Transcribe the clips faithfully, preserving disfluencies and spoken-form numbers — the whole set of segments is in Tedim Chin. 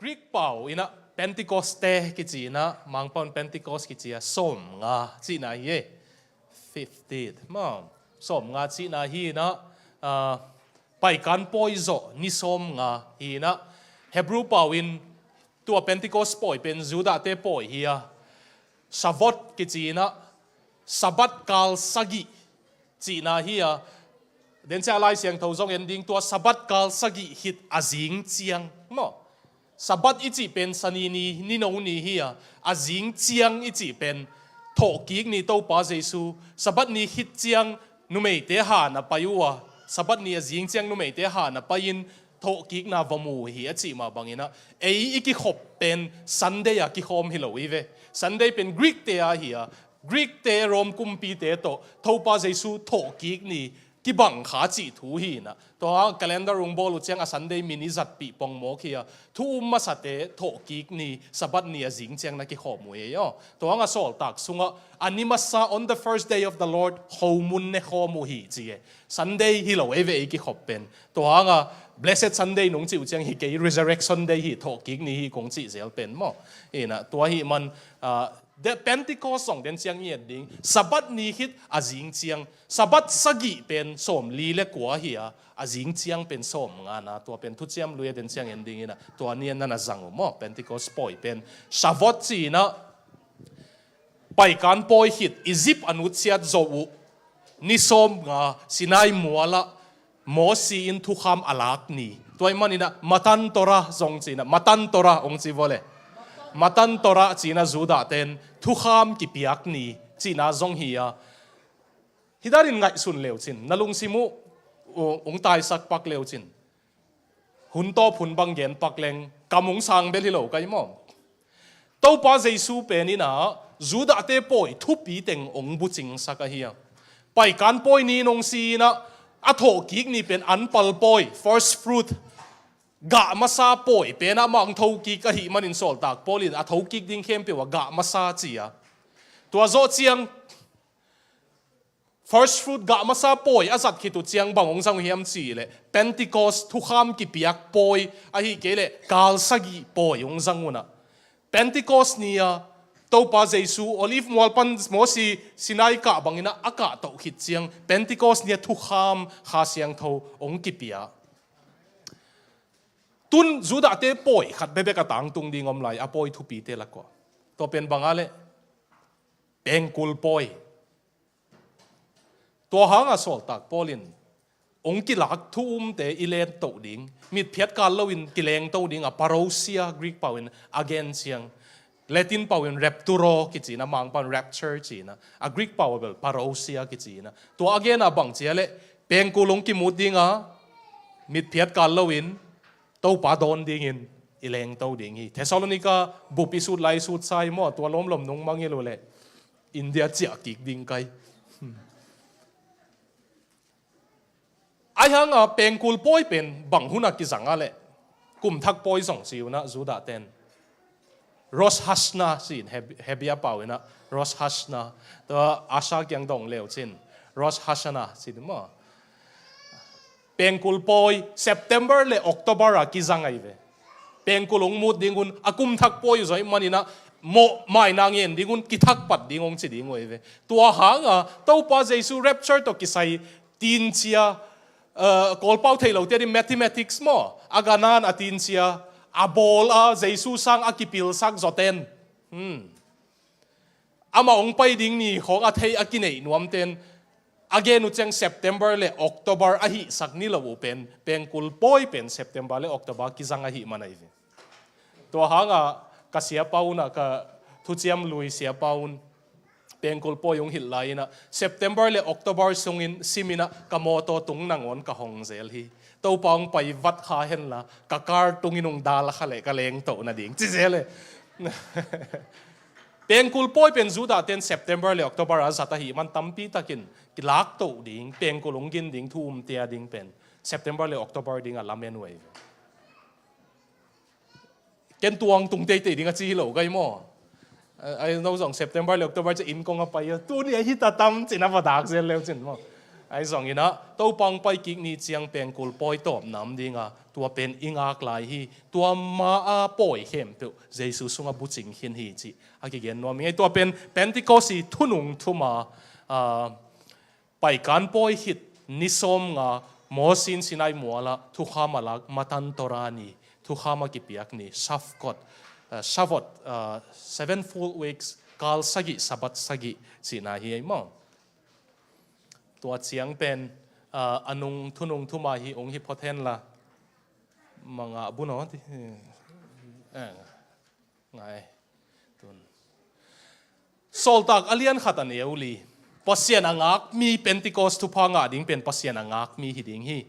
Greek pau in ah Pentecoste kici in ah, Mangpau in Pentecost kici a, sawmnga cihna hi e. Fifteen maw, sawmnga cihna hi in ah, ah, Paikan pawi zawh ni sawmnga hi in ah, Hebrew pau in tua Pentecost pawi pen Judahte pawi hi a, Shavuot kici in ah, Sabbath kal sagih cihna hi a, den ciang Lai Siangtho zong en ding, tua Sabbath kal sagih khit a zing ciang maw, Sabbath i cih pen Sani ni, nino ni hi a, a zing ciang i cih pen thawhkik ni, Topa Jesu Sabbath ni khit ciang numeite han a pai uh a, Sabbath ni a zing ciang numeite han a pai-in thawhkikna va mu uh hi a cih mah bangin ah, ei i kikhop pen Sunday a kikhawm hi lo hi ve. Sunday pen Greek-te a hi a, Greek-te, Rome kumpite tawh Topa Jesu thawhkik ni kibang kha cih thu hi in ah, tua calendar hong bawl uh ciang a Sunday min i zatpih pongmawk hi a, thu um masate thawhkik ni, Sabbath ni a zing ciang na kikhawm uh hi aw. Tua hang a sawltak sungah a ni masa, on the first day of the Lord, khomun ne khawm uh hi ci e. Sunday hi lo ei ve ei kikhop pen. Tua hang a Blessed Sunday nong cih uh ciang hi kei, Resurrection Day hi, thawhkik ni hi kong cih zel pen maw. Hi in ah, tua hi man, ah, the Pentecost zong den ciang i en ding, Sabbath ni khit a zing ciang, Sabbath sagih pen sawmli le kua hi a, a zing ciang pen sawmnga na, tua pen Thuciam Lui a den ciang en ding in ah, tua ni a na na zang uh maw, Pentecost pawi pen. Shavuot ci in ah, Paikan pawi khit Egypt a nutsiat zawh uh ni sawmnga Sinai mual ah Mosi in thukham a lak ni. Tua ahih manin ah Matan Torah zong ci in ah, Matan Torah hong ci vua le. Matan Torah ci in ah Judah ten thukham kipiak ni cihna zong hi a. Hih danin ngaihsun le uh cin, na lungsim uh, uh, hong taisak pak le uh cin. Hun tawp hun bang gen pak leng kam hong sang bel hi lo ka hi maw. Topa Jesu pen in ah Judah-te pawi thupi teng hong bucingsak ahi a. Paikan pawi ni in hong si in ah, a thawhkik ni pen anpal pawi, first fruit, gah masa pawi pen ah amah hong thokik ahih manin sawltak Paul in a thokik ding khempeuh ah gah masa ci a. Tua zawh ciang first fruit gah masa pawi a zat khit uh ciang bang hong zang uh hiam cih leh, Pentecost thukham kipiak pawi, ahih kei leh kal sagih pawi hong zang un ah, Pentecost ni-a Topa Jesu Olive mual pan Mosi Sinai kah bangin ah a kahtoh khit ciang, Pentecost ni-a thukham Kha Siangtho hong kipia. Tun Judah-te pawi khat bekbek a tangtung ding om lai, a pawi thupite lak uah. Tua pen bang a leh, pengkul pawi. Tua hangah sawltak Paul in hong kilak thu umte i lengto ding, mitphiat kal loin kilengto ding a parousia, Greek pau in a gen ciang, Latin pau in rapturo kici in ah, Mangpau in rapture ci in ah, a Greek pau ah bel parousia kici in ah. Tua a gen ah bang ci a leh, pengkul hong kimut ding a, mitphiat kal loin Topa dawn dingin i lengto ding hi. Thessalonica bup i sut lai sut sa hi maw, tua lawmlawm nong mangngilh uh leh India ciah kik ding ka hi. Ahi hang a pengkul pawi pen bang hun ah kizang a leh, kum thak pawi zong ci un ah Judah-ten Rosh Hashanah ci in, Heb-, Hebia pau in ah Rosh Hashanah, tua Asha kiang dong le uh cin Rosh Hashanah ci ding maw. Pengkul pawi September le October ah kizang ahi ve. Pengkul hong mut ding un, a kum thak pawi uh zong ahih manin ah, mawh maina ngen ding un, kithak pat ding hong ci ding uh ahi ve. Tua hang a Topa Jesu rapture tawh kisai tincia, eh, Kawlpau theih lote ading mathematics maw, a ganan a tincia, a bawl a Jesu sang a kipilsak zawten, hmm, amah hong pai ding ni khawng a theih a kineih nuamten, a gen uh ciang September le October a hihsak ni lo uh pen, pengkul pawi pen September le October kizang ahih man ahi ve. Tua hang a ka siapa un ah, ka thuciam lui siapa un, pengkul pawi hong hilh lai in ah, September le October sungin sim in ah ka mawtaw tung nangawn ka hong zel hi. Topa hong pai vat kha hen la, ka car tungin hong dal kha leh ka lengto nading ci zel e. Pengkul pawi pen Judah-ten September le October a zat ahih man tampi takin kilakto ding, pengkul hong gin ding thu umte ading pen September le October ding a lamen uh ahi ve. Ken tuang tung teitei ding a ci hi lo ka hi maw. Ai, no zong September le October ciang inn kong a pai a, tuni a hi ta tam ci in ah va dak zel le uh cin maw. Ahi zongin ah Topa hong pai kik ni ciang pengkul pawi tawpna om ding a, tua pen i ngak lai hi. Tua ma-a pawi khempeuh Jesu sungah bucing khin hi cih a kigen nuam ing ei. Tua pen Pentecost i thunung thuma, ah, Paikan pawi khit ni sawmnga Moses in Sinai mualah thukham a lak Matan Torah ni, thukham a kipiak ni, Shavuot, ah, Shavuot, ah, seven full weeks, kal sagih, Sabbath sagih cihna hi ei maw. Tua ciang pen, ah, a nung thunung thuma hi ung hi phot henla, mangah bu naw ti. Eh, ngai. Tun. Sawltak a lian khat a neu li. Pasian a ngakmi, Pentecost thupha ngah ding pen Pasian a ngakmi hi ding hi.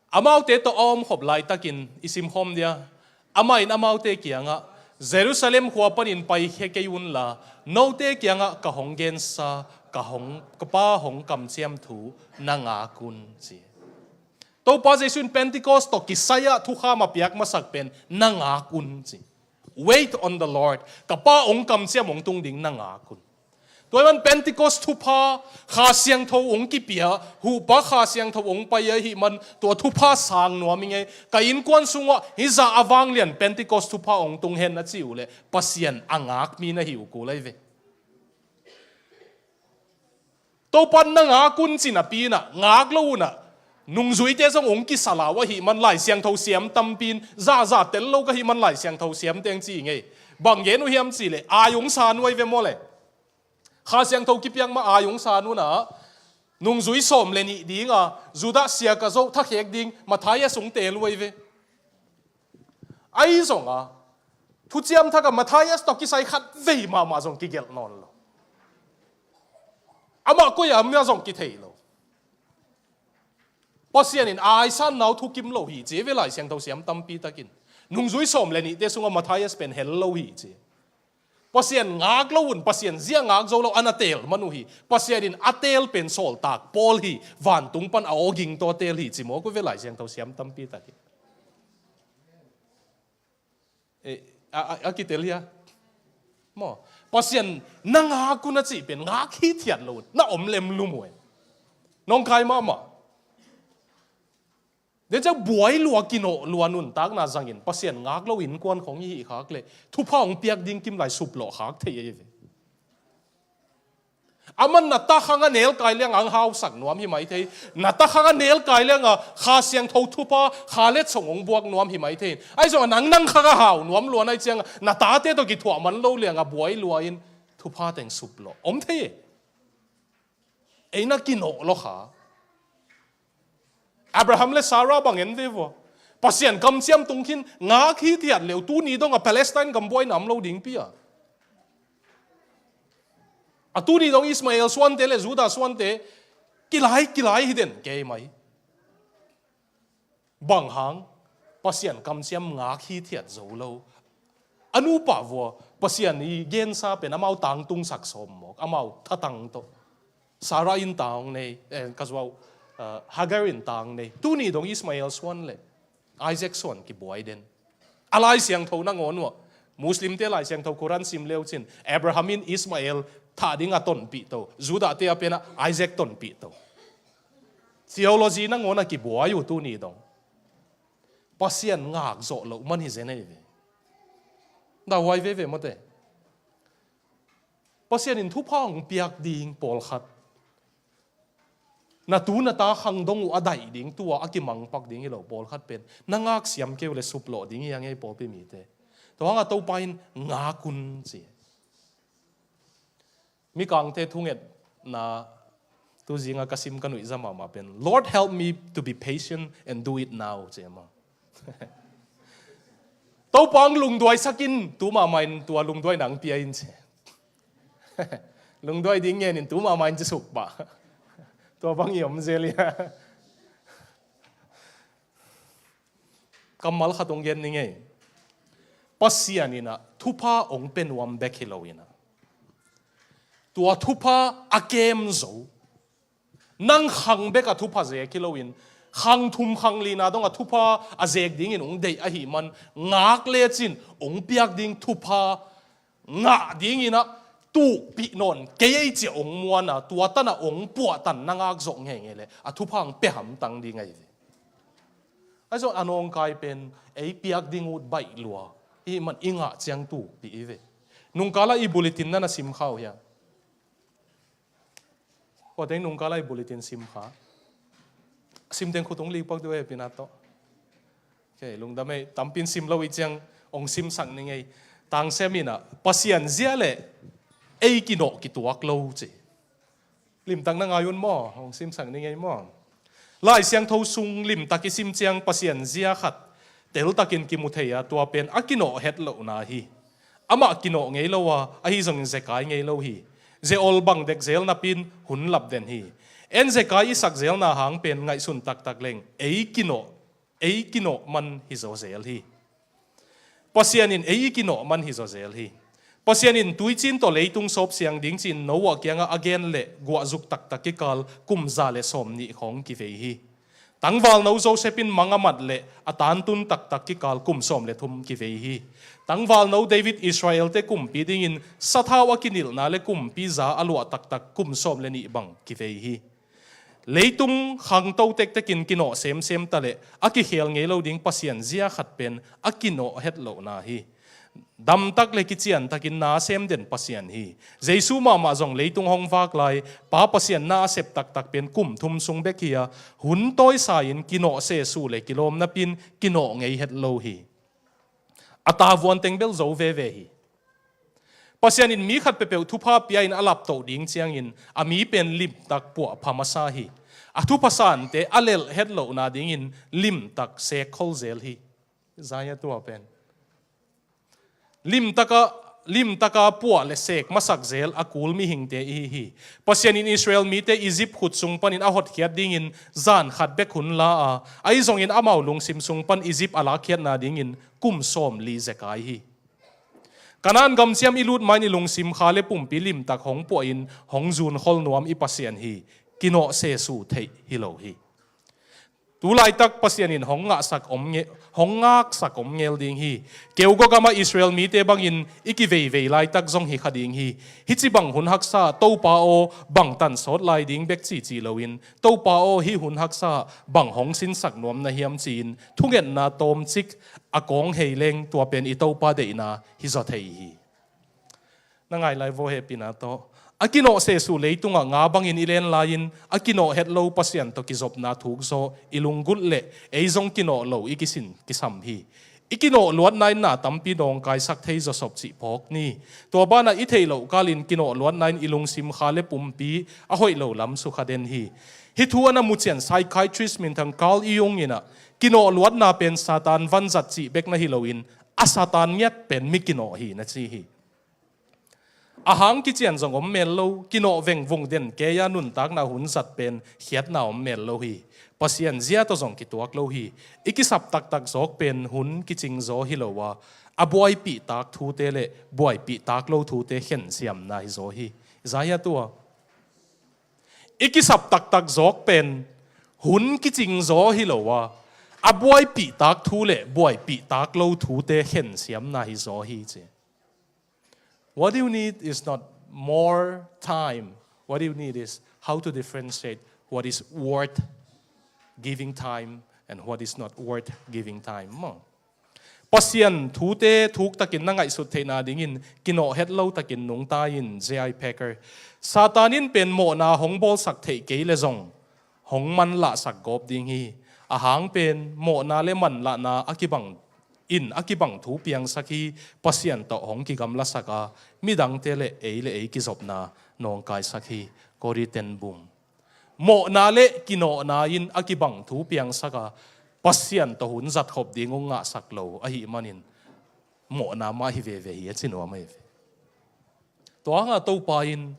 Amaute tawh a omkhop laitakin i simkhawm dia. Amah in amaute kiangah, Jerusalem khua panin paikhia kei unla, note kiangah ka hong gensa, ka hong, ka Pa hong kamciam thu na ngak un, ci. Topa Jesu in Pentecost tawh kisai-ah thukham a piak masak pen na ngak un, ci. Wait on the Lord. Ka Pa hong kamciam hong tung ding na ngak un. Tua ahih man Pentecost thupha, Kha Siangtho hong kipia, huhpa Kha Siangtho hong pai ahih man tua thupha sang nuam ing ei. Ka innkuan sungah hih zah a vanglian Pentecost thupha hong tung hen a cih uh leh Pasian a ngakmi na hi uh kul ahi ve. Topa in na ngak un ci napi in ah, ngak lo un ah, nungzuite zong hong kisa lau ahih man Lai Siangtho siam tampi in, zahzah tel lo ka hih man Lai Siangtho siam teng ci ing ei. Bang gen uh hiam cih leh, ai hong san uh ahi ve maw le. Kha Siangtho kipiak ma ai hong san un ah, nungzui sawm le nih ding a, Judah sia ka zoh thakhek ding, Matthias hong teel uh ahi ve. Ahi zong a, Thuciam Thak ah Matthias tawh kisai khat vei mahmah zong kigelh nawn lo. Amah koi a om na zong kithei lo. Pasian in ai sanna uh thukim lo hi ci ve, Lai Siangtho siam tampi takin. Nungzui sawm le nihte sungah Matthias pen hel lo hi ci. Pasian ngak lo un, Pasian zia ngak zo lo, a na teel man uh hi. Pasian in a teel pen sawltak Paul hi, vantung pan a aw ging tawh a teel hi ci mawk uh ve, Lai Siangtho siam tampi takin. Eh, a, a, a kitel hia? Maw, Pasian na ngak un a cih pen ngak hithiat lo un, na om lemlum uh e. Nong kai mahmah. Dei ciang buai lua, kinawh lua, nuntakna zangin Pasian ngak lo innkuan khong i hih khak leh thupha hong piak ding kim lai suplawh khak thei ahi ve. Aman na takhang a nelkai liang a hong hausak nuam hi mai thei. Na takhang a nelkai liang a Kha Siangtho thupha, kha letsong hong buak nuam hi mai thei. Ahi zong a nang nang khang a hau nuam lua na hih ciang a, na tate tawh kithuah man lo liang a buai lua in thupha teng suplawh om thei e. Ei na kinawh lawh kha. Abraham le Sarah bang en ve vua. Pasian kamciam tung khin ngak hithiat leh uh tuni dong a Palestine gam buaina om lo ding pi a. A tuni dong Ismael suante le Judah suante kilai, kilai hi den kei mai. Bang hang, Pasian kamciam ngak hithiat zo lo. A nupa vua, Pasian i gensa pen amau tangtungsak sawm mawk, amau thatang tawh. Sarah in ta hong nei, eh, ka zuau, eh, Hagar in ta hong nei. Tuni dong Ismael suan le Isaac suan kibuai den. A Lai Siangtho nangawn uh ah, Muslimte Lai Siangtho Quran sim leu cin, Abraham in Ismael thah ding a tonpih to, Judahte a pen a Isaac tonpih to. Theology nangawn a kibuai uh tuni dong. Pasian ngak zawh loh man hi zen ahi ve. Dauhuai veve mawte. Pasian in thupha hong piak ding pawlkhat, na tu na ta khang dong uh a daih ding, tua a kimangpak ding hi lo pawlkhat pen na ngak siam kei uh le suplawh ding hi a ngei pawlpi mite. Tua hang a Topa in ngak un ci. Mikangte thungetna tu zinga ka sim ka nuihza mahmah pen, "Lord, help me to be patient and do it now," ci a maw. Topa hong lungduaisak in, tu mahmah in tua lungduaina hong pia in ci. Lungduai ding ngen in tu mahmah in ci suk pah. Tua bang i om zel ia. Kammal khat hong gen ning ei. Pasian in ah thupha hong pia nuam bek hi lo in ah, tua thupha a kem zo, nang khang bek a thupha zek hi lo in, khang thum khang lina dong a thupha a zek dingin hong deih ahih man, ngak lecin hong piak ding thupha ngah dingin ah tuhpih nawn kei ei ci-a ong muan a, tua tan a ong puahtan na ngak zawh ngeingei leh a thupha ong pia hamtang ding ahi ve. Ahi zong a nawngkai pen ei piak ding ut baih lua i hih man i ngah ciang tuhpih hi ve. Nungkal a i bulletin na na sim kha uh hiam? Kua teng nungkal a i bulletin sim kha? Sim teng khut ong likpak dih uh e, pina tawh. Ok, lungdam ei, tampi in sim lo i ciang ong simsak ning ei. Tang Sem in ah, Pasian zia leh ei kinawh kituak lo ci. Limtak na ngai un maw, ong simsak ning ei maw. Lai Siangtho sung limtak i sim ciang Pasian zia khat teltakin kimu thei a, tua pen a kinawh het lohna hi. Amah kinawh ngei lo a, ahi zongin zekai ngei lo hi. Ze-ol bang dek zel napi in hun lap den hi. En zekai i sak zelna hang pen ngaihsun taktak leng ei kinawh, ei kinawh man hi zaw zel hi. Pasian in ei i kinawh man hi zaw zel hi. Pasian in tuicin tawh leitung sawp siang ding ci-in Noah kiangah a gen leh guahzuk taktak kikal kum za le sawm nih khawng kivei hi. Tangvalno Joseph in mang a mat leh a tantun taktak kikal kum sawm le thum kivei hi. Tangvalno David Israel-te kumpi dingin sathau a kinilhna le kumpi za a luah taktak kum sawm le nih bang kivei hi. Leitung khangto tektekin kinawh semsem ta leh a kikhel ngei lo ding Pasian zia khat pen a kinawh het lohna hi. Damtak le kiciantakin na sem den Pasian hi. Jesu mahmah zong leitung hong vak lai Pa Pasian na a sep taktak pen kum thum sung bek hi a, hun tawisa-in kinawh sesu le kilawm napi in kinawh ngei het lo hi. A tavuan teng bel zo veve hi. Pasian in mi khat peuhpeuh thupha pia-in a laptoh ding ciangin a mi pen limtak puah pha masa hi. A thupha sante a lelh het lohna dingin limtak sek khol zel hi. Isaiah tua pen limtaka, limtaka puah le sek masak zel a kul mihingte i hi hi. Pasian in Israel mite Egypt khut sung panin a hotkhiat dingin zan khat bek hun la a, ahi zongin amau lungsim sung pan Egypt a lakkhiatna dingin kum sawm li zekai hi. Kanaan gamciam i lut ma-in i lungsim kha le pumpi limtak hong puahin hong zunkhol nuam i Pasian hi. Kinawh sesu theih hi lo hi. Tu laitak Pasian in hong ngahsak om nge-, hong ngaksak om ngel ding hi. Keugaw gamah Israel mite bangin i kiveivei laitak zong hi kha ding hi. Hih ci bang hun haksa, Topa aw, bang tan sawt lai ding bek cici loin, Topa aw, hih hun haksa bang hong sinsak nuam na hiam ci-in thungetna tawmcik a kawng hei leng tua pen i Topa deihna hi zaw thei hi. Na ngai lai vaw hehpihna tawh. A kinawh sesu leitungah nga bangin i len lai-in a kinawh het lo Pasian tawh kizopna thuk zaw i lunggulh leh ei zong kinawh lo i kisin kisam hi. I kinawh luatna in na tampi nawngkaisak thei zawsop cih phawk ni. Tua banah i theih loh kalin kinawh luatna in i lungsim kha le pumpi a hoih lo lam sukha den hi. Hih thu a na mucian psychiatrist minthang Carl Jung in ah kinawh luatna pen Satan vanzat cih bek na hi loin a Satan ngiat pen mi kinawh hi na ci hi. A hang kician zong om mel lo, kinawh vengvung den kei-a nuntakna hun zat pen khiatna om mel lo hi. Pasian zia tawh zong kituak lo hi. I kisap taktak zawk pen hun kicing zaw hi lo a, a buaipih tak thute le buaipih tak lo thute khensiamna hi zaw hi. Isaiah tua. I kisap taktak zawk pen hun kicing zaw hi lo a, a buaipih tak thu le buaipih tak lo thute khensiamna hi zaw hi ci. What you need is not more time. What you need is how to differentiate what is worth giving time and what is not worth giving time. Maw? Pasian thute thuktakin na ngaihsut theihna dingin kinawh het lo takin nungta in J I Packer. Satan in pen mawhna hong bawlsak theih kei le zong hong manlahsak gawp ding hi. A hang pen mawhna le manlahna a kibang in a kibang thu piangsak hi. Pasian tawh hong kigamlasak a, midangte le ei le ei kizopna nawngkaisak hi. Corrie ten Boom. Mawhna le kinawhna in a kibang thu piangsak a, Pasian tawh hun zatkhop ding hong ngahsak lo ahih manin mawhna mah hi veve hi a ci nuam ahi ve. Tua hangah Topa in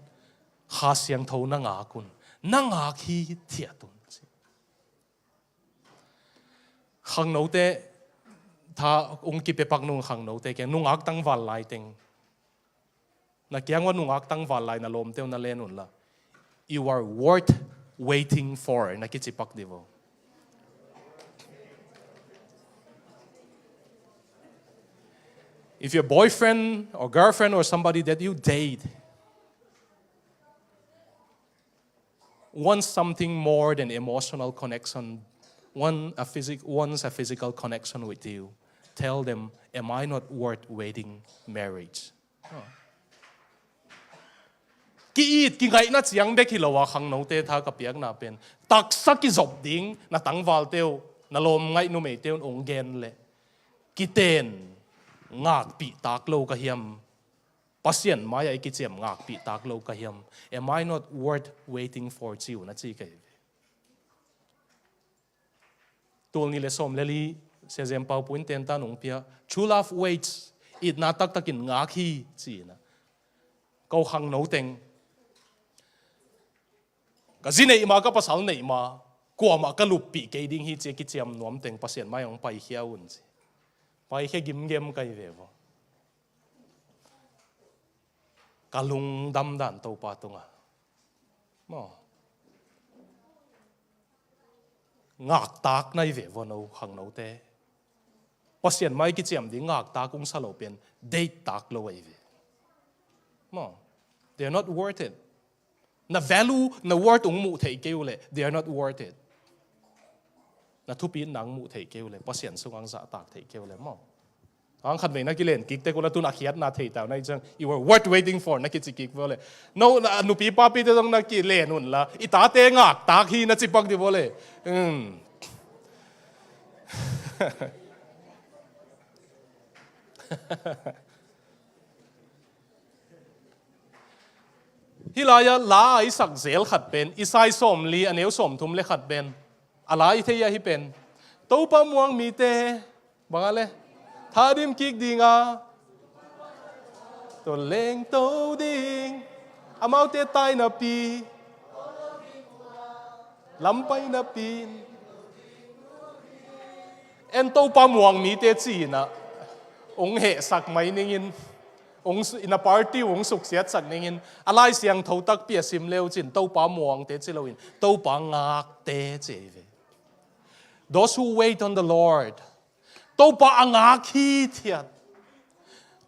Kha Siangtho na ngak un, na ngak hi thiat un ci. Khangnote tha ung kipepak nung khangnote kiang nungak tangval lai teng. Na kiang ua nungak tangval lai na lawmte uh na len unla. You are worth waiting for na kicipak divo. If your boyfriend or girlfriend or somebody that you date wants something more than emotional connection, want a physic, wants a physical connection with you, tell them, "Am I not worth waiting marriage?" Ki-it kingaihna ciang bek hi lo a, khangnote tha ka piakna pen taksa kizop ding na tangvalte uh, na lawm ngaih numeite un ong gen leh, kiten ngakpih tak lo ka hiam? Pasian mai-ah i kiciam ngakpih tak lo ka hiam? Am I not worth waiting for, ci uh na ci ka hi ve. Tul nih le sawm le li, Sia Zen Pau Puin tentan ong pia, "True love waits, itna taktakin ngak hi," ci-in ah. Ko khangno teng, ka zi neih ma, ka pasal neih ma, kuamah ka luppih kei ding hi ci-a kiciam nuam teng Pasian mai-ah ong paikhia un ci. Paikhia gimgem ka hi ve vaw. Ka lungdam dan Topa tungah. Maw. Ngaktak na hi ve vaw, no khangnote. Pasian mai kiciam ding ngaktak ong sa lo pen deihtak lo ahi ve. Maw. They are not worth it. Na value, na worth ong muh theih kei uh leh, they are not worth it. Na thupitna ong muh theih kei uh leh, Pasian sungah ong zahtak theih kei uh leh, maw. Ang khat vei na kilen kik tek uh la, tun a khiatna thei ta uh na hi ciang, "You are worth waiting for," na kici kik uh leh. No, na nupi papite zong na kilen un la, "I tate ngaktak hi," na ci pak dih uh leh. Hmm. Hih lai-ah la a i sak zel khat pen, Isai sawmli a neu sawmthum le khat pen, a la i thei ahi pen, Topa muang mite, bang a le, thadim kik ding a, tawleng to ding, amaute tai napi, lampai napi in, en Topa muang mite ci-in ah, ong hehsak mai ning in, ong su-, na party ong suksiatsak ning in, a Lai Siangtho takpi a sim le uh cin, Topa muangte ci lo in, Topa ngakte ci hi ve. Those who wait on the Lord. Topa a ngak hithiat.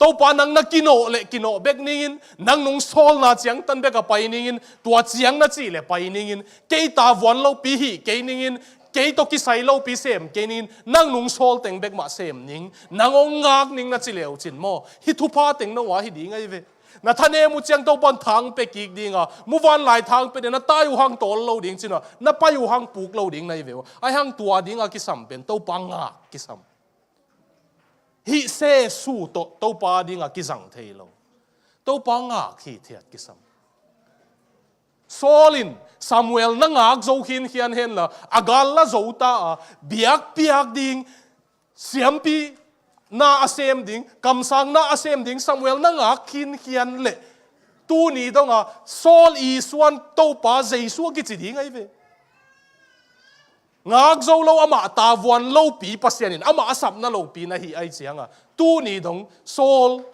Topa nang na kinawh leh kinawh bek ning in, nang nong sawlna ciangtan bek a pai ning in, tua ciang na cih leh pai ning in, kei tavuan lopi hih kei ning in, kei tawh kisai lopi sem kei ning in, nang nong sawl teng bek mah sem ning, nang ong ngak ning na ci le uh cin maw, hih thupha teng no a hi ding ahi ve. Na thanem uh ciang Topa'n thang pe kik ding a, muvanlai thang pe ding, na tai uh hang tawl lo ding cin a, na pai uh hang puk lo ding na hi ve uh. Ahi hang tua ding a kisam pen Topa ngak kisam. Hih se su tawh Topa ding a kizang thei lo. Topa ngak hithiat kisam. Saul in Samuel na ngak zo khinkhian hen la, a gal la zo ta a, biakpiak ding, siampi na a sem ding, kamsang na a sem ding, Samuel na ngak khinkhian leh, tuni dong a Saul i suan Topa Jesu a kici ding ahi ve. Ngak zo lo, amah tavuan lopi Pasian in, amah a sapna lopi na hih ahi ciang a, tuni dong Saul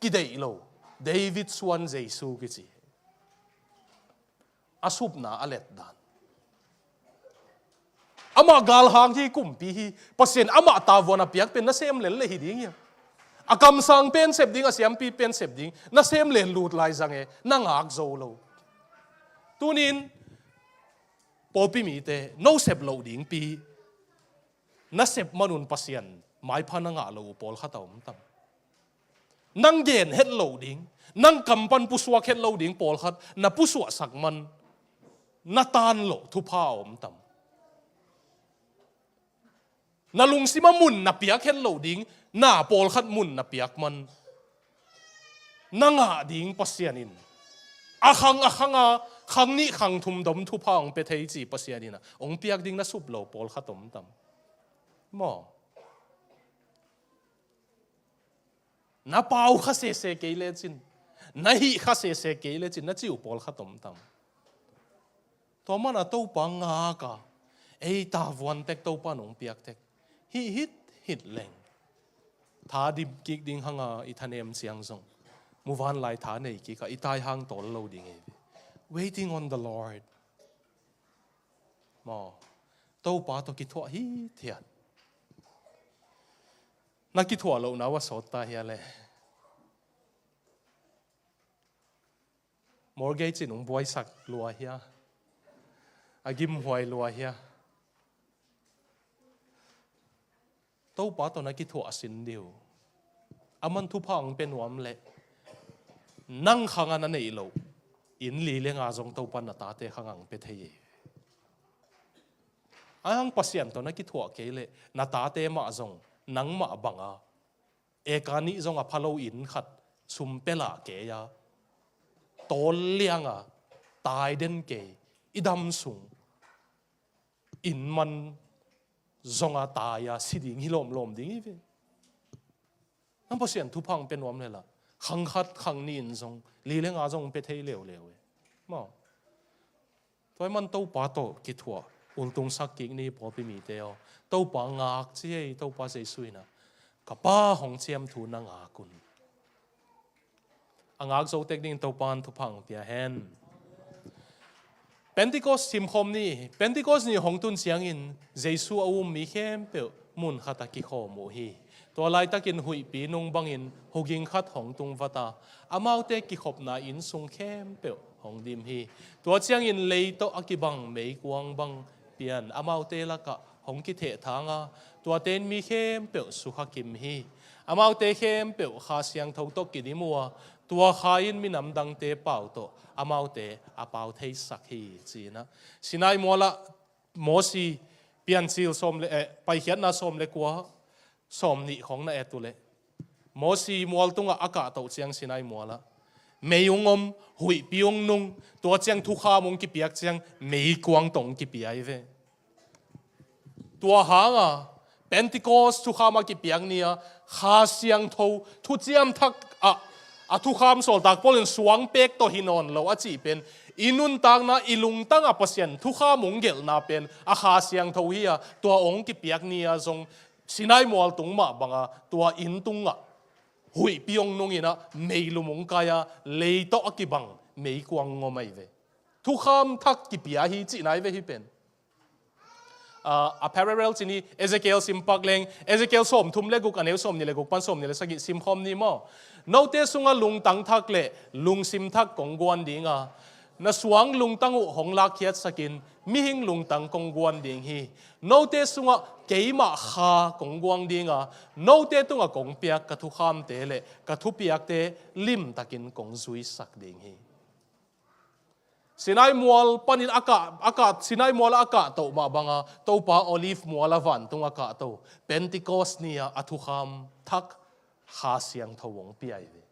kideih lo, David suan Jesu kici. A supna a let dan. Amah galhang hi, kumpi hi, Pasian amah tavuan a piak pen na sem lel leh hi ding hi a. A kamsang pen sep ding, a siampi pen sep ding, na sem lel lut lai zang e, na ngak zo lo. Tunin, pawlpi mite, no sep loh dingpi, na sep man un Pasian maipha na ngah lo uh pawlkhat a om tam. Nang gen het lo ding, nang kam pan pusuak het lo ding pawlkhat na pusuahsak man, na tan loh thupha a om tam. Na lungsim a mun na piak het lo ding, na pawlkhat mun na piak man, na ngah ding Pasian in a khang a khang a, khang nih khang thum dom thupha hong pia thei ci Pasian in a hong piak ding na sup lo pawlkhat om tam. Maw? Na pau kha sese kei lecin, na hih kha sese kei lecin, na ci uh pawlkhat om tam. Tua man a Topa ngak a, ei tavuan tek Topa nong piak tek, hih hit hit leng, tha dim kik ding hang a i thanem ciang zong, muvanlai tha nei kik a, i tai hang tawl lo ding ei ve. Waiting on the Lord. Maw, Topa tawh kithuah hithiat. Na kithuah lohna uh a sawt ta hia le? Mortgage in hong buaisak lua hia? A gimhuai lua hia? Topa tawh na kithuah sin dih uh. Aman thupha hong pia nuam leh nang khang a na neih loh inn li le nga zong Topa na tate khang hong pia thei hi. Ahang Pasian tawh na kithuah kei leh na tate mah zong nangmah banga eka nih zong a pha lo inn khat sum pia lah kei a, tawl lianga tai den kei, i dam sung inn man zonga tai a si ding hi lawmlawm ding hi ve. Nang Pasian thupha hong pia nuam leh lah khang khat khang nih in zong li le nga zong pia thei leuleu e. Maw? Tua ahih man Topa tawh kithuah ultung sak kik ni, pawlpi mite aw. Topa ngak ci hi, Topa Jesu in ah, ka Pa hong ciam thu na ngak un. A ngak zo tek dingin Topa in thupha hong pia hen. Pentecost simkhawm ni. Pentecost ni hong tun ciangin Jesu a um mi khempeuh mun khat ah kikhawm uh hi. Tua laitakin huihpi nung bangin huging khat hong tung vat a, amaute kikhopna inn sung khempeuh hong dim hi. Tua ciangin lei tawh a kibang meikuang bang pian amaute lakah hong kithehthang a, tuate in mi khempeuh sukha kim hi. Amaute khempeuh Kha Siangtho tawh kidim uh a, tua Kha in minam dangte pau tawh amaute a pau theisak hi, ci-in ah Sinai mualah Mosi Piancil sawm le, eh, Paikhiatna sawm le kua, sawm nih khawng na et uh leh, Mosi mual tungah a kahtoh ciang Sinai mualah mei hong om, huihpi hong nung, tua ciang thukham hong kipiak ciang meikuang tawh hong kipia hi ve. Tua hanga Pentecost thukham a kipiak ni-a Kha Siangtho thuciam thak ah a thukham sawltak Paul in suang pek tawh hi nawn lo a cih pen i nuntakna, i lungtang ah Pasian thukham hong gelhna pen a Kha Siangtho hi a, tua hong kipiak ni-a zong Sinai mual tung mah banga tua inn tungah huihpi hong nung in ah meilum hong kai a, lei tawh a kibang meikuang hong om ahi ve. Thukham thak kipia hi cihna hi ve hih pen. Ah, a parallel ci ni, Ezekiel sim pak leng, Ezekiel sawmthum le guk, a neu sawmnih le guk pan sawmnih le sagih simkhawm ni maw. Note sungah lungtang thak le lungsim thak kong guan ding a, na suang lungtang uh hong lakkhiatsakin mihing lungtang kong guan ding hi. Note sungah keimah Kha kong guang ding a, note tungah kong piak ka thukhamte le ka thupiakte limtakin kong zuisak ding hi. Sinai mual panin a kah, a kah, Sinai mual a kahtoh mah banga Topa Olive mual a vantung a kahto, Pentecost ni-a a thukham thak Kha Siangtho hong pia hi ve.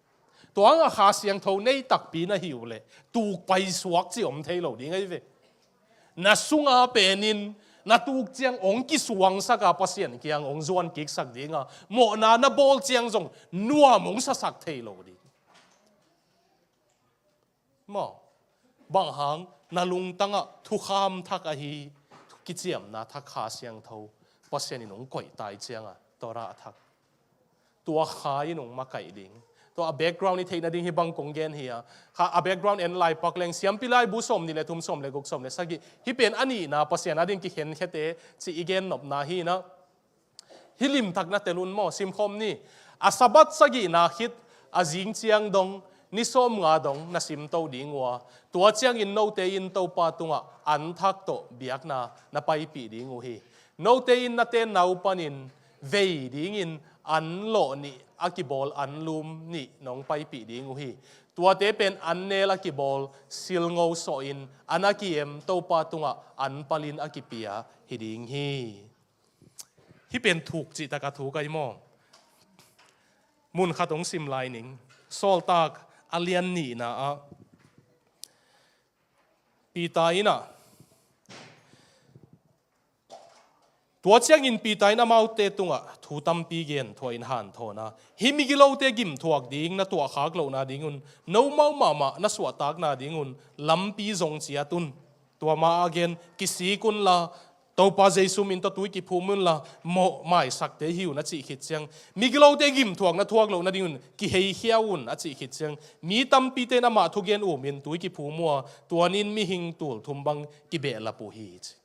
Tua hanga Kha Siangtho nei takpi na hih uh leh tuk paisuak cih om thei lo ding ahi ve. Na sunga penin na tuk ciang hong kisuangsak a, Pasian kiang hong zuan kiksak ding a, mawhna na bawl ciang zong nuam hong sasak thei lo ding. Maw, bang hang na lungtangah thukham thak ahi, kiciamna thak Kha Siangtho Pasian in hong koih tai cianga Torah thak, tua Kha in hong makaih ding. Tua a background i theih nading hih bang kong gen hi a, Kha a background en lai pak leng, Siampi Laibu sawmnih le thum, sawm le guk, sawm le sagih, hih pen a nihna Pasian ading kikhenkhete cih i gen nopna hi na. Hih limtak na tel un maw, simkhawm ni. A Sabbath sagihna khit a zing ciang dong ni sawmnga dong na simto ding uh a, tua ciangin note in Topa tungah an thak tawh biakna na paipih ding uh hi. Note in na tenna uh panin vei dingin an lawh nih a kibawl an lum nih nong paipih ding uh hi. Tuate pen an nel a kibawl silngo sawhin an a ki-em Topa tungah an palin a kipia hi ding hi. Hih pen thuk cihtak a thuk ahi maw? Mun khat hong sim lai ning. Sawltak a lian nihna ah Peter in ah, tua ciangin Peter in amaute tungah thu tampi gen, thuahin hanthawn a, hih migilote gimthuak ding na tuahkhak lohna dingun, nomau mahmah na suahtakna dingun lampi zong ciat un. Tua ma a gen, kisik unla, Topa Jesu min tawh tui kiphum unla, mawh maisakte hi un a cih khit ciang, migilote gimthuak na thuak lohna dingun kiheikhia un a cih khit ciang, mi tampite in amah thugen umin tui kiphum uh a, tua ni-in mihing tulthum bang kibehlap uh hi, ci.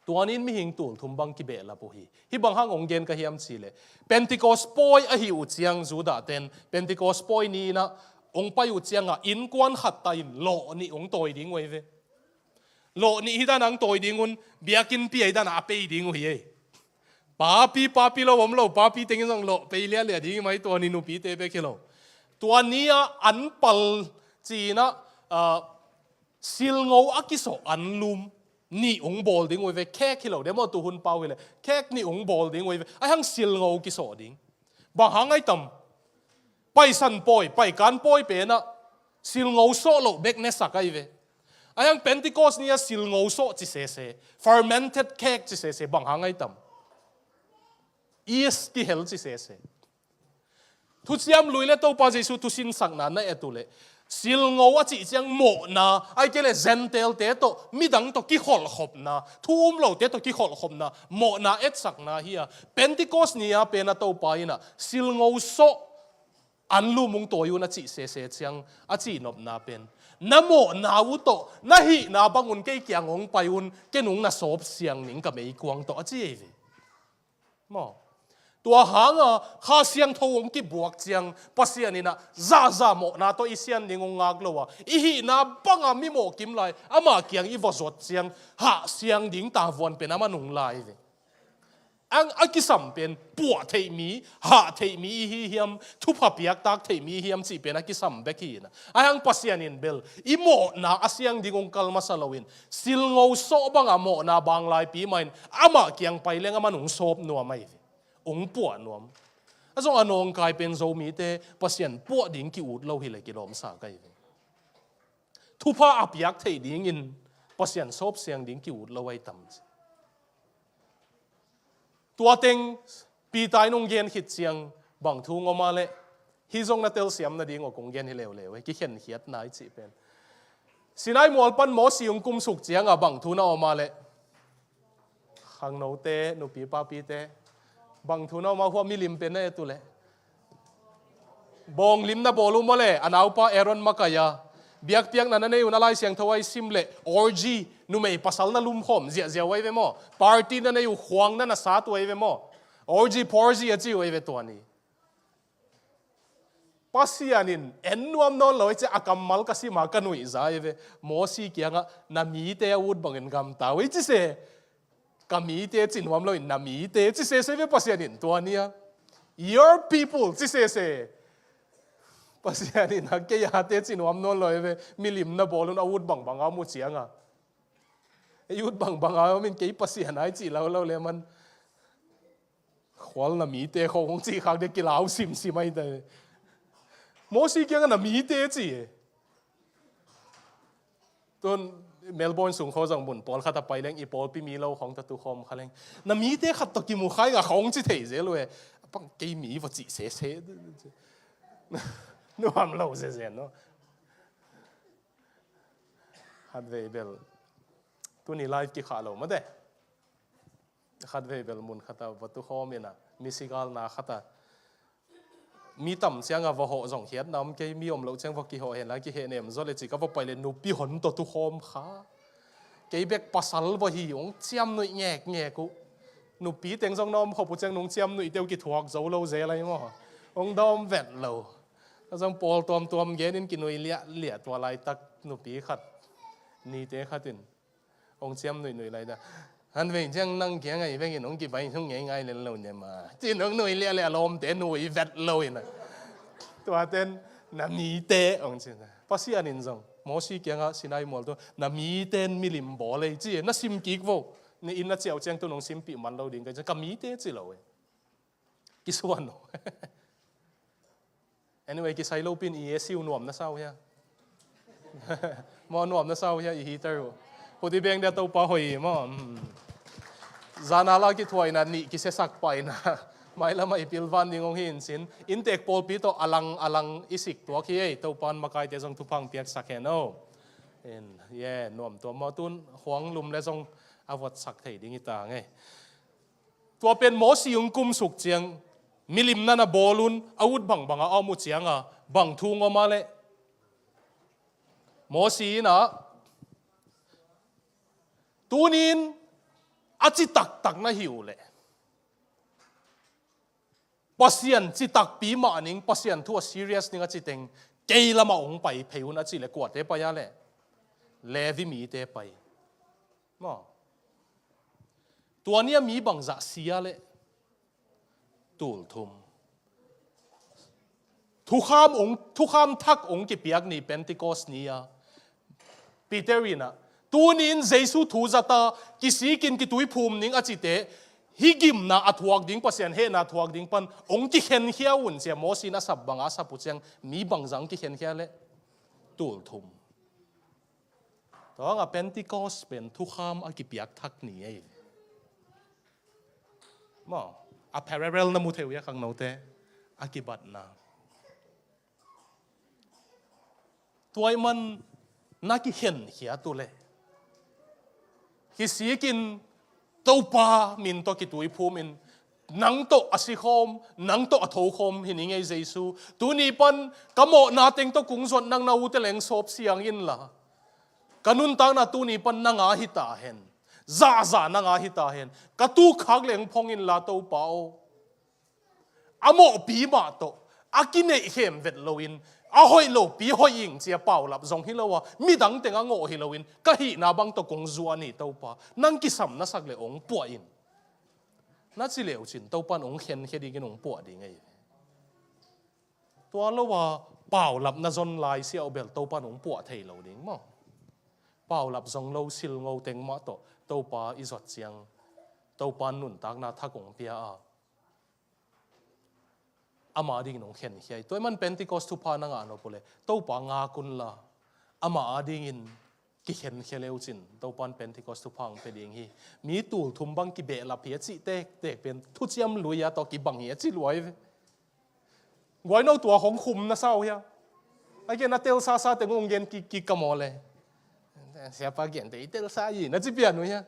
Tua ni-in mihing tulthum bang kibehlap uh hi. Hih bang hang hong gen ka hiam cih leh, Pentecost pawi ahih uh ciang Judah ten Pentecost pawi ni-in ah hong pai uh ciangah innkuan khat ta in lawh nih hong tawi ding uh hi ve. Lawh nih hi dan a hong tawi ding un, biakinnpi ahi dan a a pei ding uh hi ei. Papi, papi lo om lo, papi tengin zong lawh pei lialia ding hi mai, tua ni nupite bek hi lo. Tua ni-ah an pal ci-in ah, ah, silngo a kisawh anlum nih hong bawl ding uh hi ve. Cake hi lo de maw, tuhun pau hileh cake nih hong bawl ding uh hi ve. Ahi hang silngo kisawh ding. Bang hang ahi tam? Paisan pawi, paikan pawi pen ah silngo sawh loh bek nesak ahi ve. Ahi hang Pentecost ni-a silngo sawh ci sese, fermented cake ci sese, bang hang ahi tam? Yeast kihel ci sese. Thuciam Lui le Topa Jesu thusinsakna na et uh leh, silngo a cih ciang mawhna, ahih kei leh Gentile-te tawh, midang tawh kikholhkhopna, thu um lote tawh kikholhkhopna, mawhna etsakna hi a. Pentecost ni-a pen a Topa in ah silngo sawh anlum hong tawi un a cih sese ciang, a cihnopna pen, na mawhna uh tawh na hihna bangun kei kiang hong pai un, ken hong na sawp siang ning ka meikuang tawh, a ci hi ve. Maw? Tua hanga Kha Siangtho hong kibuak ciang, Pasian in ah zahzah mawhna tawh i sian ding hong ngak lo a, i hihna banga mi mawhkim lai, amah kiang i va zuat ciang, hah siang ding tavuan pen a man hong lai ve. Ang a kisam pen, puah theih mi, hah theih mi i hi hiam, thupha piaktak theih mi i hi hiam cih pen a kisam bek hi in ah. Ahi hang Pasian in bel i mawhna a siang ding hong kal masa loin, silngo sawh banga mawhna banglaipi mah in, amah kiang pai leng a man hong sawp nuam ahi ve. Hong puah nuam. A zong a nawngkai pen Zomite Pasian puah ding ki-ut lo hileh kilawmsa ka hi ve. Thupha a piak theih dingin Pasian sawp siang ding ki-ut lo ahi tam ci. Tua teng Peter in hong gen khit ciang bang thu hong om a leh, hih zong na telsiam nading uh kong gen hi leuleu hi, kikhenkhiatna i cih pen. Sinai mual pan Mosi hong kumsuk cianga bang thu na om a leh, khangnote, nupi papite, bang thu na om a, hua milim pen na et uh leh, bawnglim na bawl uh maw le, a naupa Aaron makaih a, biakpiakna na nei un a Lai Siangtho a i sim leh, orgy, numei pasal na lumkhawm ziahziah uh ahi ve maw? Party na nei uh, khuang na na sat uh ahi ve maw? Orgy porgy a ci uh ahi ve tua ni. Pasian in en nuam nawn lo hi ci a, kammal ka sim a ka nuihza ahi ve. Mosi kiangah na mite a ut bangin gamta uh hi ci se. Ka mite ci nuam loin na mite ci sese ve Pasian in tua ni-a. Your people ci sese. Pasian in a kei ate ci nuam nawn lo hi ve. Milim na bawl un a ut bangbang a om uh cianga, ei ut bangbang a om in kei Pasian a i cih lo lo le man. Khual na mite khawng hong cih khak ding kilau simsim ahi ta. Mosi kiangah na mite ci e. Tun Melbourne sung khaw zong mun pawlkhat a pai leng i pawlpi mi lo khawng tawh tukhawm kha leng, na mite khat tawh kimu kha ing a khawng ci thei zel uh e. Bang kei mi va cih sese. Nuam lo zezen no. Khatvei bel tuni live kikhah lo mate. Khatvei bel mun khat a va tukhawm in a, misi galna khat a, mi tam ciangah va hawh zong khiatna om kei, mi om loh ciang va kihawh hen la, kihehnem zaw le ci ka va pai le nupi hon tawh tukhawm kha. Kei bek pasal va hi, hong ciamnuih ngekngek uh. Nupi teng zong na om khop uh ciang nong ciamnuihte uh kithuak zo lo zel ahi maw? Hong dawm vet lo. Ka zong pawl tuamtuam genin kinuih liahliah, tua laitak nupi khat, nite khat in hong ciamnuihnuih lai ta. Khatvei ciang nang kiang ahi vengin hong kibai hong ngeingai lel lo ne ma, ci-in hong nuih liahliah, lawmte nuih vet lo in a. Tuaten na mite hong ci. Pasian in zong Mosi kiangah Sinai mual tungah na mite in milim bawl ei ci, na sim kik vo. Na inn na ciah uh ciang tun hong simpih man lo ding ka ci, ka mite ci lo e. Kisuan lo. Anyway, kisai lopin i A C uh nuam na sa uh hia? Maw, nuam na sa uh hia i heater uh? Huti beng dia Topa hoih hi maw. Hmm. Zana la kithuaina nih kisiasak paina. Mailam a i pilvan ding hong hi in cin. Inntek pawlpi tawh a lang a lang i sik tuak hi ei. Topan makaite zong thupha hong piaksak hen o. In, yeah, nuam tua maw, tun khuang lum le zong a vuatsak thei ding hi ta ngei. Tua pen Mosi hong kumsuk ciang, milim na na bawl un, a ut bangbang a om uh cianga, bang thu hong om a leh, Mosi in a, tunin a ci taktak na hi uh leh, Pasian ci takpi mah ning, Pasian thu a serious ning a ci teng, kei lamah hong pai phei un a cih leh kuate pai a leh Levi mite pai. Maw? Tua ni a mi bangzah si a leh tulthum. Thukham hong, thukham thak hong kipiak ni Pentecost ni a Peter in ah, tuni in Jesu thu zata kisikin kituiphum ning a cite, hih gimna a thuak ding, Pasian hehna a thuak ding pan hong kikhenkhia un ci a, Moses in a sap banga a sap uh ciang mi bangzah hong kikhenkhia leh tulthum. Tua hangah Pentecost pen thukham a kipiak thak ni ei. Maw, a parallel na mu thei uh hia khangnote, a kibatna. Tua ahih man na kikhenkhiat uh leh kisikin Topa min tawh kituiphum in, nang tawh a sikhawm, nang tawh a thokhawm hi ning ei Jesu. Tuni pan ka mawhna teng tawh kung zuat nang na ute leng sawp siang inla, ka nuntakna tuni pan nang a hi ta hen. Zahzah nang a hi ta hen. Ka tukkhak leng phong inla Topa aw. A mawhpi mah tawh a kineih khem vet loin, a hoih lopi hoih ing ci a paulap zong hi lo a, midang teng a ngawh hi loin ka hihna bang tawh kong zuah ni Topa, nang kisam na sak leh hong puah in, na ci leh uh cin Topa in hong khenkhia dingin hong puah ding ahi. Tua lo a paulap na zon lai siah uh bel Topa in hong puah thei lo ding maw? Paulap zong lo silngo teng mah tawh Topa i zuat ciang Topa in nuntakna thak hong pia a, ama dingin hong khenkhia hi. Tua ahih man Pentecost thupha na ngah nop uh leh Topa ngak unla, ama a dingin kikhenkhia le uh cin Topa in Pentecost thupha hong pia ding hi. Mi tulthum bang kibehlap hi a cih tektek pen thuciam lui a tawh kibang hi a ci luai ve. Guai no tua hong khum na sa uh hia? A gen a telsa sa teng hong gen kik kik ka maw le. Siapa gente i telsa hi na ci pian uh hia?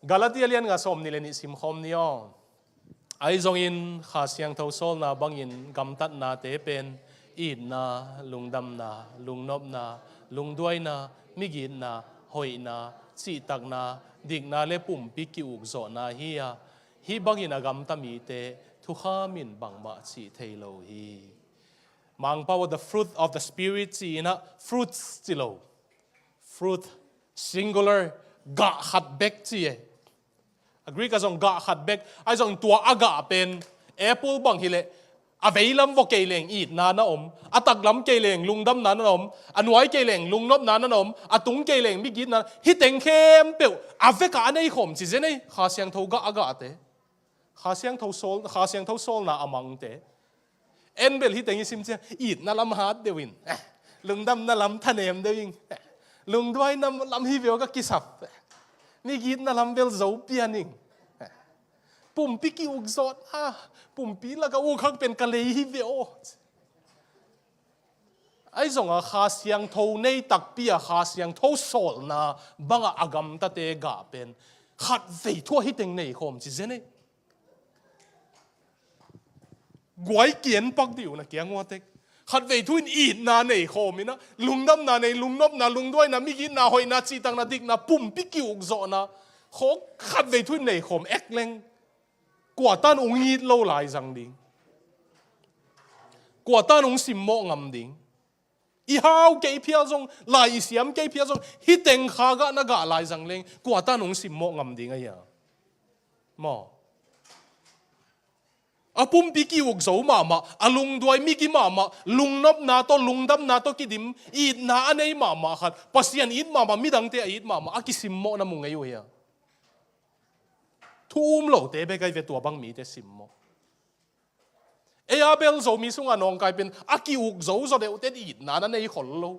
Galatia lian nga sawm nih le nih sim khawm ni aw. Ahi zongin Kha Siangtho sawlna bangin gamtatnate pen itna, lungdamna, lungnopna, lungduaina, migitna, hoihna, cihtakna, dikna le pumpi ki-ukzawhna hi a, hih bangin a gamta mite thukham in bangmah cih thei lo hi. Mangpau ah the fruit of the Spirit ci-in ah fruits ci lo. Fruit, singular, gah khat bek ci e. A Greek ah zong gah khat bek, ahi zong tua a gah pen apple bang hileh, a veilam vua kei leng itna na om, a taklam kei leng lungdamna na om, a nuai kei leng lungnopna na om, a tung kei leng migitna, hih teng khempeuh a vekah a nei khawm ci zen ei, Kha Siangtho gah a gahte. Kha Siangtho sawl, Kha Siangtho sawlna a mangte. En bel hih teng i sim ciang, itna lam hat deuh in, eh, lungdamna lam thanem deuh in, eh, lungduaina lam hi veu ka kisap, eh, migitna lam bel zo pian in, eh, pumpi ki-ukzawhna, pumpi laka ukkhak pen ka lei hi veu. Ahi zongah Kha Siangtho nei takpi a Kha Siangtho sawlna bangah a gamtate gah pen khatvei thu ah hih teng nei khawm ci zen ei. Guai kian pak dih uh na kiang ua tek. Khatvei thu in itna nei khawm in ah, lungdamna nei, lungnopna, lungduaina, migitna, hoihna, cihtakna, dikna, pumpi ki-ukzawhna khawng khatvei thu in nei khawm ek leng, kua tan hong it lo lai zang ding? Kua tan hong simmawh ngam ding? I hau kei phial zong, lai i siam kei phial zong, hih teng kha gah na gah lai zang leng, kua tan hong simmawh ngam ding a hia? Maw? A pumpi ki-ukzo mahmah, a lungduai migi mahmah, lungnopna tawh, lungdamna tawh kidim, itna a nei mahmah khat, Pasian it mahmah, midangte a it mahmah, a kisimmawh na mu ngei uh hia? Thu um lote bek ahi ve tua bang mite simmawh. Ei a bel Zomi sungah nawngkai pen a ki-ukzo zaw deuhte itna na nei khol lo.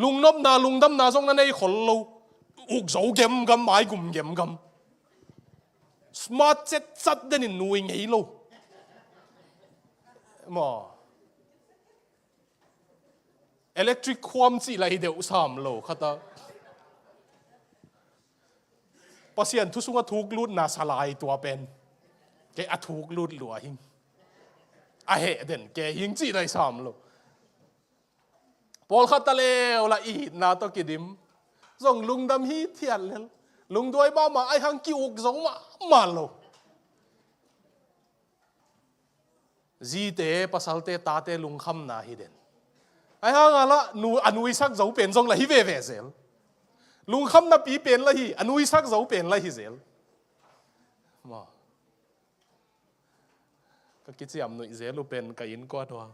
Lungnopna, lungdamna zong na nei khol lo. Ukzo gemgam, maigum gemgam. Smart cetcat den in nui ngei lo. Maw. Electric khuam cih lai deuh sam lo khat a. Pasian thu sungah thuklutna sa lai tua pen. Kei a thuklut lua hing. A heh den kei hing cih lai sam lo. Pawlkhat ta leu la itna tawh kidim. Zong lungdam hithiat lel. Lungduai mahmah ahi hang ki-ukzo mahmah lo. Zite, pasalte, tate lungkhamna hi den. Ahi hanga lah nu, a nuisak zo pen zong lah hi veve zel. Lungkhamna pi pen lah hi, a nuisak zo pen lah hi zel. Maw. Ka kiciam nuih zel uh pen ka innkuan uh a,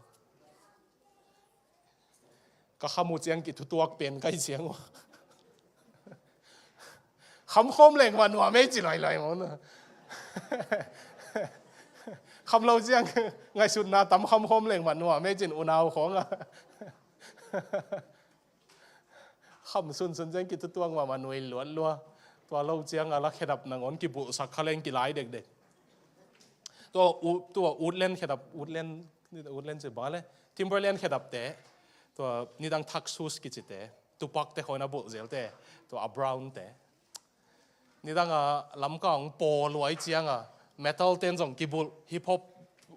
ka kham uh ciang kithutuak pen ka hi ciang uh. Kham khawm leng mah nuam ei ci loiloi maw na. Kham lo ciang, ngaihsutna tam, kham khawm leng mah nuam ei cin unau khawng a. Kham sunsun ciang kithutuak mahmah, nuai luat lua. Tua lo ciang a la khedap nangawn kibulhsak kha leng kilai dekdek. Tua u-, tua Woodland khedap, Woodland, Woodland ci bang le, Timberland khedapte, tua nidang Thaksus kicite, Tupakte khawng a bulh zelte, tua a Brownte. Nidang a Lamka hong pawl uh ahih ciang a, metal ten zong kibulh, hip hop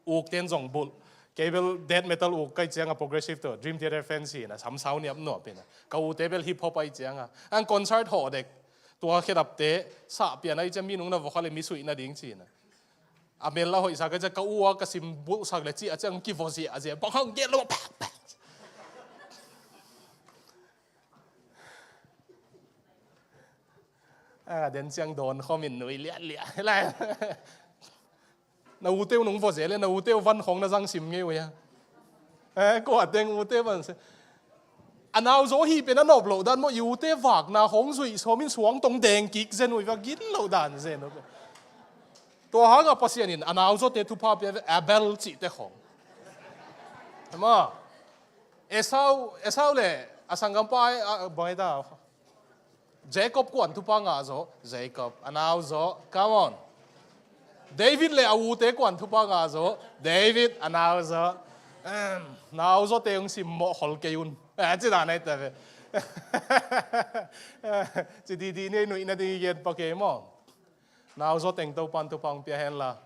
uk ten zong bulh. Kei bel death metal uk ka hih ciang a, progressive tawh Dream Theater fan si-in a, sam sau niapnuap in a. Ka ute bel hip hop ahih ciang a, ang concert hawh dek. Tua khedapte sahpian ahih ciang mi nung na vua kha le mi suih nading ci-in a. A mel a hoihsa ka hih ciang ka u a ka sim bulhsak le cih a ciang kivua ziahziah, bang hang gen lo, pak, pak. A, den ciang dawn khawm in nuih liahliah. Na ute uh nung vua zel le, na ute uh van khawng na zang sim ngei uh hia? Eh, kua teng ute van se. A nauzaw hih pen a nop loh dan maw, i ute vakna khawng zuih sawm in suang tong deng kik zen uh hi va, gilo dan zen uh. Tua hang a Pasian in a nauzawte thupha pia ve, Abel cihte khawng. Maw. Esau, Esau le a sanggampa, a, bang hi ta. Jacob kuan thupha ngah zaw, Jacob a nauzaw, come on. David le a ute kuan thupha ngah zaw, David a nauzaw. Em, nauzawte hong simmawh khol kei un. Eh, ci dan ahi ta ve. Ci didi ni, nuih nading i gen pak ei maw. Nauzaw teng Topan thupha hong pia hen la,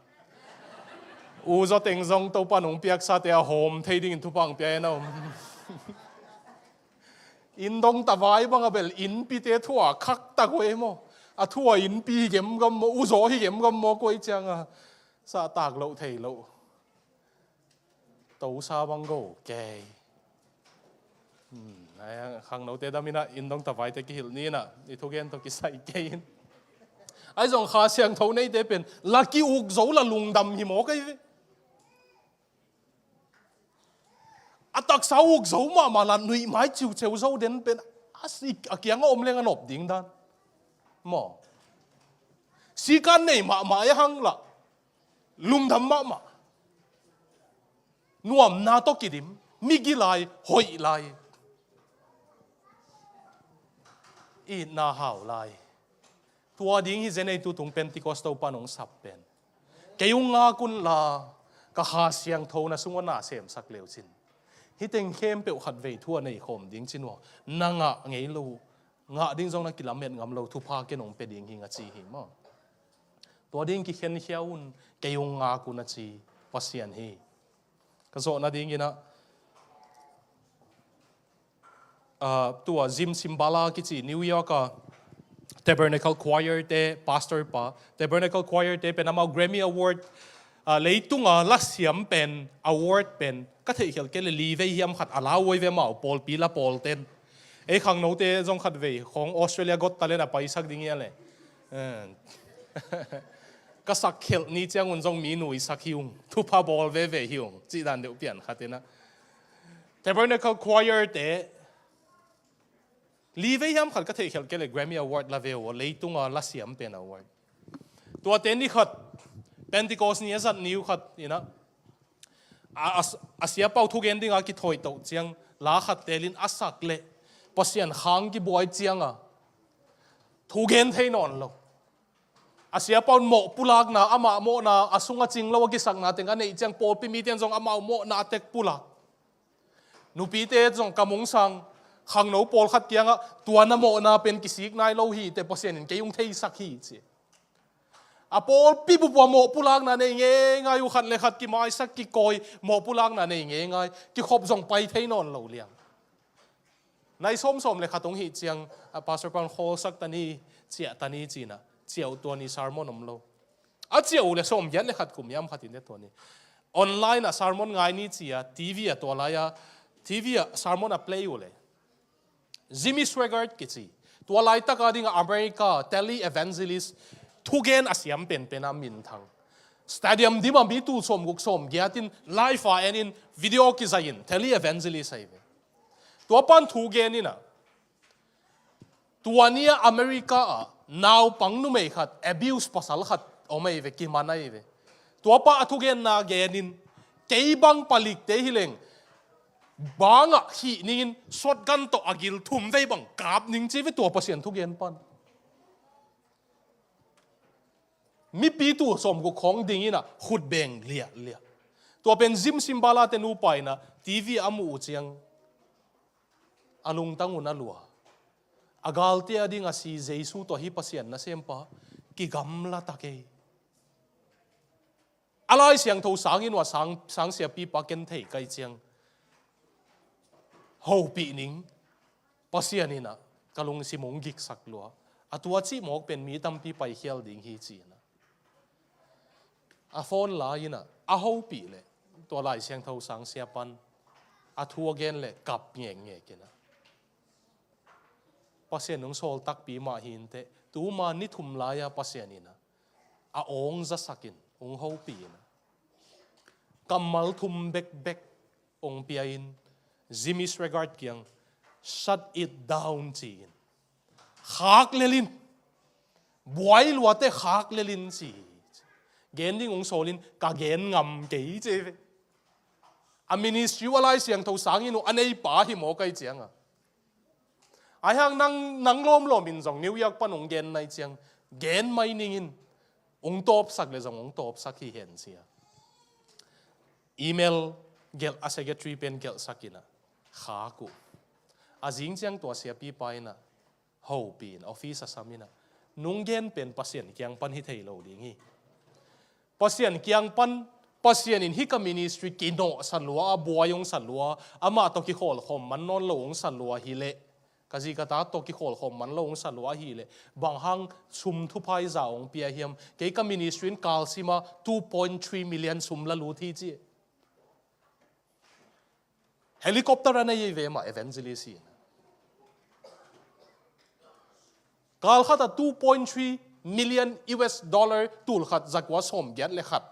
uzaw teng zong Topan hong piaksate a hawm thei dingin thupha hong pia hen a om. Inn dong tavai bang a bel innpite thu a khak tak uh ei maw. A thu a innpi hi gemgam maw, uzaw hi gemgam maw, kua hih ciang a sahtak loh thei loh. Tosa bang go kei. Hmm, ai, khangnote dam in a, inn dong tavaite kihilh ni in a, i thugen tawh kisai kei in. Ahi zong Kha Siangtho neite pen la ki-uk zo la lungdam hi maw kei ve. A taksa uk zo mahmah la nuih mai ciuceu zo den pen a si, a kiang a om leng a nop ding dan. Maw. Sikan nei mahmah e hang la lungdam mahmah. Nuamna tawh kidim, migi lai, hoih lai. Itna hau lai. Tua ding hi zen ei, tu tung Pentecost Topan hong sap pen. Kei hong ngak un la, ka Kha Siangtho na sung ah na semsak leu cin. Hih teng khempeuh khatvei thu a nei khawm ding cin uh. Na ngah ngei lo, ngah ding zong na kilamet ngam lo, thupha ken hong pia ding hi ing a ci hi maw. Tua ding kikhenkhia un, kei hong ngak un a ci Pasian hi. Ka zawh nading in a, ah, tua Jim Cymbala kici New York a Tabernacle Choir te pastor pa, Tabernacle Choir te pen amau Grammy Award, ah, leitung a lasiam pen, award pen ka theihkhelh kei le li vei hiam khat a la uh ei ve, amau pawlpi la pawl ten. Ei khangnote zong khatvei khawng Australia Got Talent a paisak ding hi a le. Eh. Ka sak khelh ni ciangun zong mi nuisak hi ung, thupha bawl veve hi ung, cih dan deuh pian khat in a. Tabernacle Choir te li vei hiam khat ka theihkhelh kei le Grammy Award la ve uh, leitung a lasiam pen award. Tuate ni khat, Pentecost ni a zat ni uh khat in a, a, a, a siapa uh thugen ding a kithawi toh ciang la khat telin a sak le Pasian khang kibuai ciang a thugen thei nawn lo. A siapa un mawh pulakna, amah mawhna, a sung a cing lo a kisakna teng a neih ciang pawlpi mite in zong amau mawhna a tek pulak. Nupite zong kam hong sang, khangno pawlkhat kiangah tua na mawhna pen kisik nai lo hi teh, Pasian in kei hong theisak hi ci. A pawlpi bup ah mawh pulakna nei ngeingai uh, khat le khat kimaisak kikawi, mawh pulakna nei ngeingai, kikhop zong pai thei nawn lo liang. Nai sawmsawm le khat hong hih ciang, a pastor pan khawlsak ta ni, ciah ta ni ci-in a, ciah uh tua ni sermon om lo. A ciah uh le sawmgiat le khat kum hiam khat in teh tua ni. online ah sermon ngai ni ci-a, T V ah tua lai-a, T V ah sermon a play uh le. Jimmy Swaggart kici. Tua laitak a dingah America tele evangelist thugen a siam penpen a minthang. Stadium dim a mi tul sawmguk sawmgiat in live a en in video kizai in tele evangelist ahi ve. Tua pan thugen in a, tua ni a America ah naupang numei khat abuse pasal khat om ahi ve, kiman ahi ve. Tua pa a thugenna gen in, kei bang palikte hi leng bangah khih ningin shotgun tawh a gil thum vei bang kap ning ci ve tua Pasian thugen pan. Mipi tul sawmguk khawng ding in a khut beng liahliah. Tua pen Jim Cymbala te nupa in a T V a muh uh ciang a lungtang un a lua. A galte a ding a si Jesu tawh hi Pasian nasempa kigamla ta kei. A Lai Siangtho sangin ua sang, sang siapipa ken thei kai ciang hopih ning, Pasian in a ka lungsim hong giksak lua. A tua cih mawk pen mi tampi paikhial ding hi ci in a, a phone la in a, a hopih le tua Lai Siangtho sang sia pan a thu a gen le kap ngekngek in a, Pasian hong sawl takpi mah hi inteh, tuma ni thum lai-a Pasian in a, a awng zasak in hong hopih in a, kammal thum bekbek hong pia in, Jimmy Swaggart kiang, "Shut it down," ci in. "Khak lel in. Buai luate khak lel in," ci. Gen ding hong sawl in, "Ka gen ngam kei," ci ve. A ministry uh a Lai Siangtho sangin uh a neipa hi maw kai ciang a. Ahi hang nang, nang lawmlawm in zong New York pan hong gen nai ciang, gen mai ning in, hong tawpsak le zong hong tawpsak hi hen sia. Email gelh a, secretary pen gelhsak in a, khak uh. A zing ciang tua siapipa in a, hopih in, office a sam in a, "Nong gen pen Pasian kiang pan hi thei lo ding hi. Pasian kiang pan, Pasian in hih ka ministry kinawhsa lua a, buai hong sa lua, amah tawh kikhawlkhawm man nawn lo hong sa lua hi leh, ka zi ka ta tawh kikhawlkhawm man lo hong sa lua hi leh, bang hang sum thupha i za hong pia hiam? Kei ka ministry in kalsim a two point three million sum la lut hi," ci. Helicopter a nei ve mah evangelist hi. Kal khat a two point three million U S dollar, tul khat zakua sawmgiat le khat.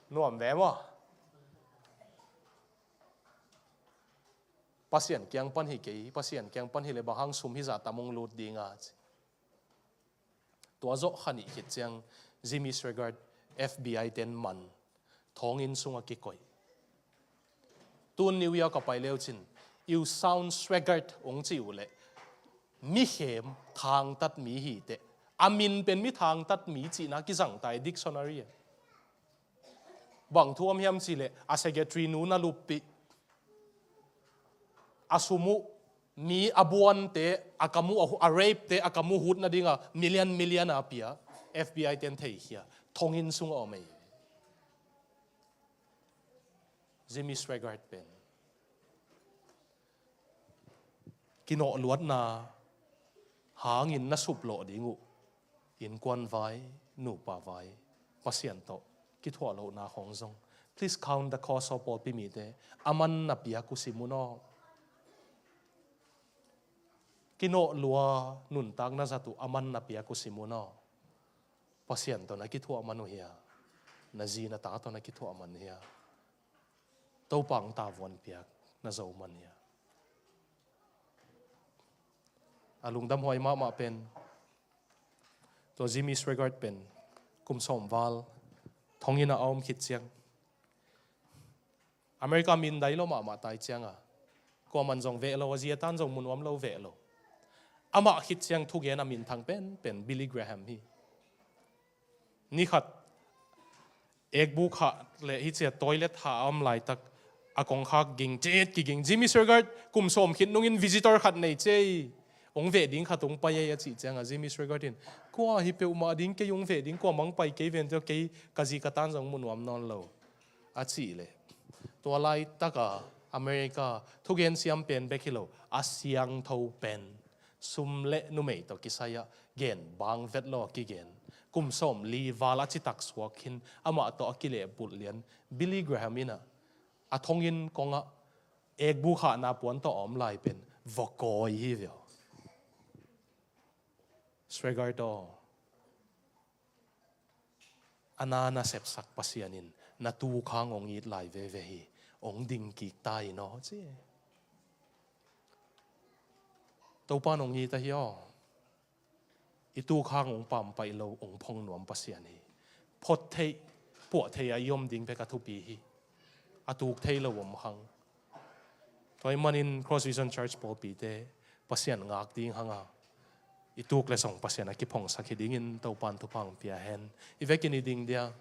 Nuam ve maw? Pasian kiang pan hi kei, Pasian kiang pan hi le bang hang sum hi za tam hong lut ding a ci. Tua zawh kha nih khit ciang Jimmy Swaggart F B I ten man, thawnginn sungah kikoih. Tun New York a pai leu cin, "You sound Swaggart," hong ci uh leh, mi khem, thangtat mi hi teh. A min pen mi thangtat mi cihna kizang ta hi dictionary ah. Bang thu om hiam cih leh, a secretary nu na luppih, a sum uh, mi a buante, a kam uh, a hu-, a rape te a kam uh hut nading a million, million a pia, F B I ten theikhia, thawnginn sungah om ei. Jimmy Swaggart pen kinawhluatna hangin na suplawh ding uh, innkuan vai, nupa vai, Pasian tawh kithuah lohna khawng zong. Please count the cost of all, pi mite. A man na piak uh sim un aw. Kinawhlua nuntakna zat uh a man na piak uh sim un aw. Pasian tawh na kithuah man uh hia? Na zi na ta tawh na kithuah man hia? Topa hong tavuan piak na zo man hia? A lungdam huai mahmah pen, tua Jimmy Swaggart pen kum sawm val thonginn ah a om khit ciang, America mindai lo mahmah tai cianga, kuaman zong veh lo, a zi a tan zong mu nuam lo, veh lo. Amah khit ciang thugen a minthang penpen Billy Graham hi. Ni khat ekbuk hah le hih cia toilet hah a om laitak, a kongkhak ging cet kiging. Jimmy Swaggart kum sawm khit nungin visitor khat nei cia hi. Hong veh ding khat hong pai ei a cih cianga Jimmy Swaggart in, "Kua hi peuhmah ding, kei hong veh ding, kuamah hong pai kei ven teh, kei ka zi ka tan zong mu nuam nawn lo," a cih leh, tua laitaka America thugen siam pen bek hi lo, a siangtho pen sum le numei tawh kisai-ah gen bang vet lo a kigen. Kum sawmli val a citak suak khin amah tawh a kilehbulh lian Billy Graham in ah a thonginn kongah ekbu khahna puan tawh a om lai pen vawkawi hi ve aw. Sregar tawh a na na sepsak Pasian in na tukhang hong it lai veve hi. Hong ding kik ta in aw ci. Topa in hong it ahi aw. I tukhang hong pampaih lo hong phong nuam Pasian hi. Phot theih puah theih a i om ding bek a thupi hi. A tuk thei lo om hang. Tua ahih manin Cross Vision Church pawlpite Pasian ngak ding hanga i tuk le zong Pasian a kiphongsak hi dingin Topa in thupha hong pia hen. I vekin i ding dia.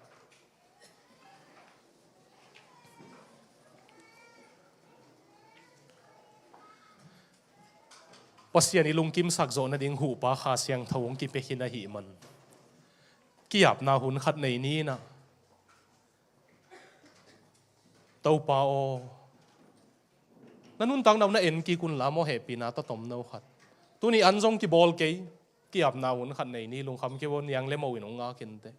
Pasian i lungkimsak zawh nading huhpa Kha Siangtho hong kipia khin ahih man, ki-apna hun khat nei ni in ah, Topa aw, na nuntakna uh na en kik un la maw, hehpihna tawh tomno khat. Tuni an zong kibawl kei, ki-apna hun khat nei ni, lungkham kei aw, niang le mo in hong ngak inteh.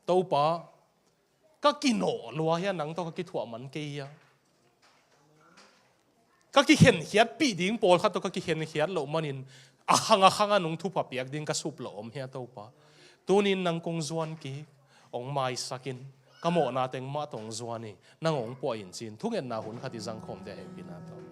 Topa, ka kinawh lua hia, nang tawh ka kithuah man kei hia? Ka kikhenkhiatpih ding pawlkhat tawh ka kikhenkhiat loh manin a khang a khanga nong thupha piak ding ka sup loh om hia Topa? Tunin nang kong zuan kik, hong maisak in, ka mawhna teng mah tawh hong zuan hi, nang hong puah in ci-in thungetna hun khat i zangkhawm ding a hehpihna tawh.